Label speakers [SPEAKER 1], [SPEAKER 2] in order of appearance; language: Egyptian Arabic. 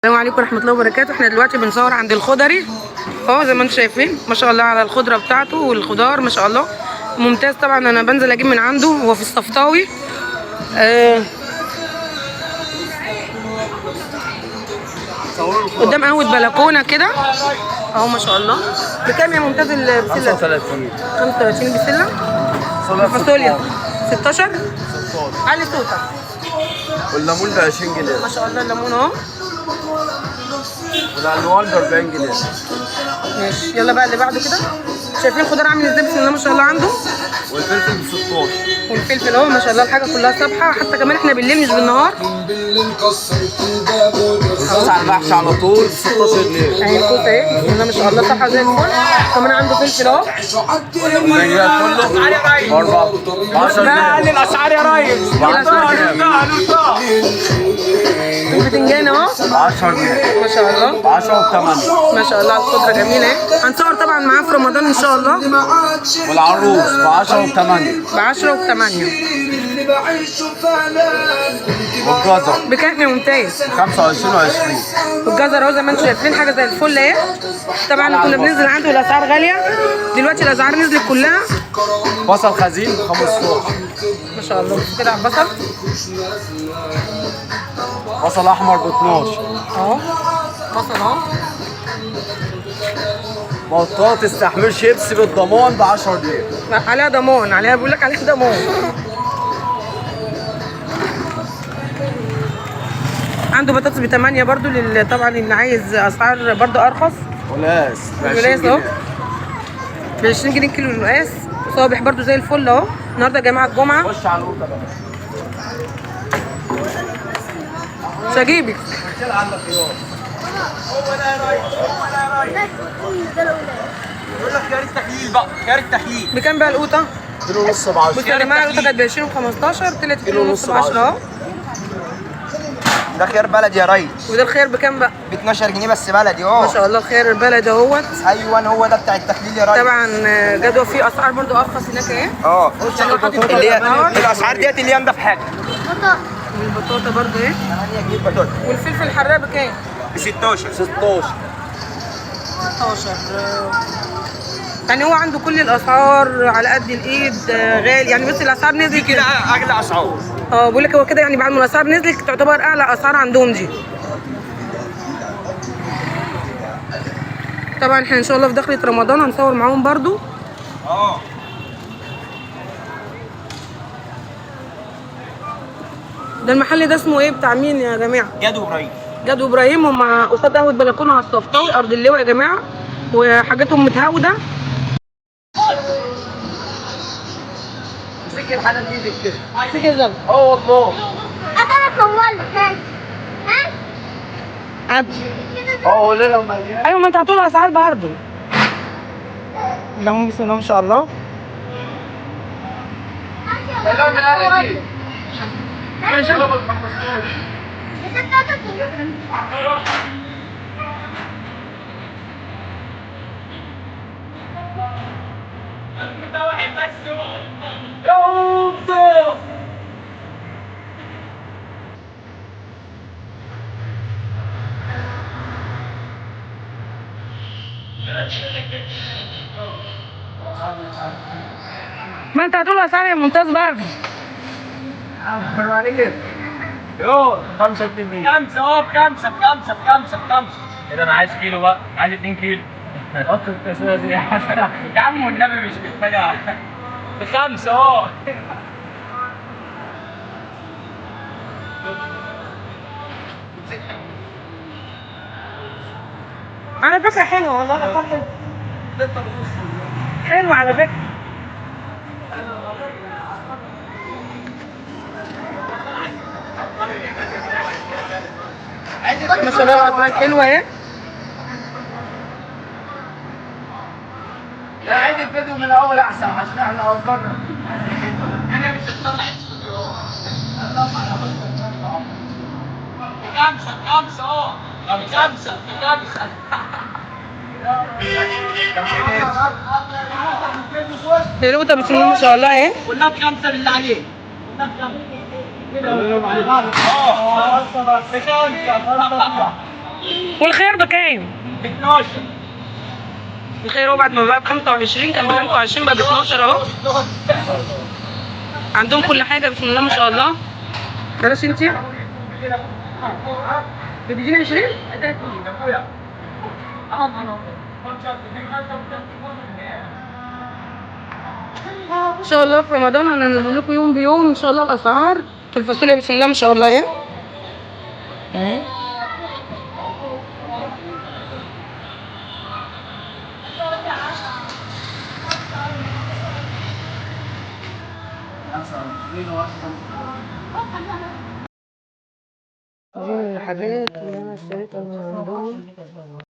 [SPEAKER 1] السلام عليكم ورحمة الله وبركاته. احنا دلوقتي بنصور عند الخضري اهو زي ما انتم شايفين، ما شاء الله على الخضرة بتاعته والخضار ما شاء الله ممتاز. طبعا انا بنزل اجيب من عنده، هو في الصفطاوي. قدام قهوة بلكونة كده اهو ما شاء الله. بكام يا ممتاز البسلة؟
[SPEAKER 2] 35.
[SPEAKER 1] 35 بسلة. فاصوليا 16. علي صوتك.
[SPEAKER 2] والليمون ب 20 جنيه.
[SPEAKER 1] ما شاء الله الليمون اهو.
[SPEAKER 2] والالوان ب 40 جنيه.
[SPEAKER 1] ماشي، يلا بقى اللي بعده كده. شايفين الخضار عامل ازاي؟ بسم الله ما شاء الله عنده.
[SPEAKER 2] والفلفل ب 16.
[SPEAKER 1] والفلفل اهو ما شاء الله، الحاجة كلها صبحة، حتى كمان احنا بالليل مش بالنهار.
[SPEAKER 2] الكوسه على الوحش على طول ب 16 جنيه.
[SPEAKER 1] اهي الكوسه اهي بسم الله ما شاء الله صبحة زي الفل. كمان عنده فلفل اهو.
[SPEAKER 2] الباقي كله ب 10 جنيه.
[SPEAKER 3] الاسعار يا ريس.
[SPEAKER 1] البتنجان اهو
[SPEAKER 2] ب 10 جنيه.
[SPEAKER 1] ما شاء الله.
[SPEAKER 2] ب 10 وب 8.
[SPEAKER 1] ما شاء الله على الخضرة جميلة اهي. هنصور طبعا معاه في رمضان ان شاء الله.
[SPEAKER 2] والعروس ب 10 وب 8.
[SPEAKER 1] ب 10 وب 8.
[SPEAKER 2] والجزر
[SPEAKER 1] بكام يا ممتاز؟
[SPEAKER 2] 25 و20.
[SPEAKER 1] والجزر اهو زي ما انتم شايفين حاجة زي الفل اهي. طبعا كنا بننزل عنده الاسعار غالية، دلوقتي الاسعار نزلت كلها.
[SPEAKER 2] بصل خزين ب 15.
[SPEAKER 1] ما شاء الله. بص كده على البصل.
[SPEAKER 2] بصل احمر ب 12.
[SPEAKER 1] اهو بصل اهو.
[SPEAKER 2] بطاطس تحمير شيبسي بالضمان ب 10 جنيه.
[SPEAKER 1] عليها ضمان، عليها بيقول لك عليها ضمان. عنده بطاطس ب 8 برضو طبعا اللي عايز اسعار برضو ارخص.
[SPEAKER 2] قلاص ب 20
[SPEAKER 1] القلاص اهو
[SPEAKER 2] جنيه.
[SPEAKER 1] ب 20 جنيه كيلو القلقاس. صابح برضو زي الفل اهو. النهارده يا جماعة الجمعة.
[SPEAKER 2] خش على القوطه بقى.
[SPEAKER 1] مش هجيبك.
[SPEAKER 3] يقول لك خيار التخليل بقى، خيار التخليل.
[SPEAKER 1] بكام بقى القوطه؟
[SPEAKER 2] كيلو ونص ب 10.
[SPEAKER 1] بصوا يا جماعة القوطه كانت ب 20 و15، طلعت كيلو ونص ب 10 اهو.
[SPEAKER 3] ده خيار بلدي يا ريس.
[SPEAKER 1] وده الخيار بكام بقى؟
[SPEAKER 3] ب 12 جنيه بس بلدي
[SPEAKER 1] ما
[SPEAKER 3] اه.
[SPEAKER 1] شاء الله الخيار البلدي اهوت.
[SPEAKER 3] ايوه هو ده بتاع التخليل يا ريس.
[SPEAKER 1] طبعا جدوى فيه اسعار برضو ارخص هناك اهي.
[SPEAKER 3] اه
[SPEAKER 1] يعني حاطط
[SPEAKER 3] اللي هي
[SPEAKER 1] الأسعار.
[SPEAKER 3] الاسعار ديت اللي هي انضف حاجة.
[SPEAKER 1] والبطاطا برضو اهي.
[SPEAKER 3] 8 جنيه بطاطا.
[SPEAKER 1] والفلفل الحراق بكام؟
[SPEAKER 3] ب 16.
[SPEAKER 2] 16.
[SPEAKER 1] 16. يعني هو عنده كل الاسعار على قد الايد. غالي يعني، بس الاسعار نزلت
[SPEAKER 3] كده اغلى اسعار.
[SPEAKER 1] اه بقول لك هو كده يعني بعد ما الاسعار نزلت تعتبر اعلى اسعار عندهم دي. طبعا احنا ان شاء الله في دخلة رمضان هنصور معاهم برضو.
[SPEAKER 3] اه
[SPEAKER 1] ده المحل ده اسمه ايه بتاع مين يا جماعة؟
[SPEAKER 3] جدو ابراهيم.
[SPEAKER 1] جدو ابراهيم. هم قصاد قهوة بلكونة على الصفطاوي ارض اللواء يا جماعة، وحاجاتهم متهاوده.
[SPEAKER 2] امسكي الحاجة بايدك كده.
[SPEAKER 1] امسكي الزبدة.
[SPEAKER 2] اه والله.
[SPEAKER 4] انا صورت. ها ها
[SPEAKER 1] عبد.
[SPEAKER 2] اه قول لهم.
[SPEAKER 1] ايوه ما انت هتقول اسعار برضه. اللهم بسم الله ما شاء الله. ما انت هتقول اسعار يا ممتاز برضه.
[SPEAKER 2] يو 5 جنيه.
[SPEAKER 3] خمسة اه بخمسة بخمسة بخمسة بخمسة.
[SPEAKER 5] ايه ده انا عايز كيلو بقى، عايز 2 كيلو. حط التسوية دي يا عم والنبي مش محتاجة. بخمسة اه.
[SPEAKER 1] على فكرة حلوة والله، الأسعار حلوة. حلوة على فكرة. ما شاء الله الأسعار حلوة اهي.
[SPEAKER 2] لا عيد الفيديو من الاول احسن عشان احنا وصلنا.
[SPEAKER 5] بخمسة بخمسة اه. بخمسة بخمسة.
[SPEAKER 1] القوطة بسم الله ما شاء الله اهي.
[SPEAKER 5] كلها بخمسة بالله عليك. كلها بخمسة. اه بخمسة.
[SPEAKER 1] والخيار بكام؟
[SPEAKER 5] ب 12.
[SPEAKER 1] الخيار هو بعد ما بقى ب 25، كان ب 25 بقى ب 12 اهو. عندهم كل حاجة بسم الله ما شاء الله. بلاش انتي بتديني 20؟ ان شاء الله في رمضان هننزل لكم يوم بيوم ان شاء الله الاسعار في الفاصوليا بسم الله ما شاء الله. ايه دي الحاجات اللي انا اشتريتها من عندهم.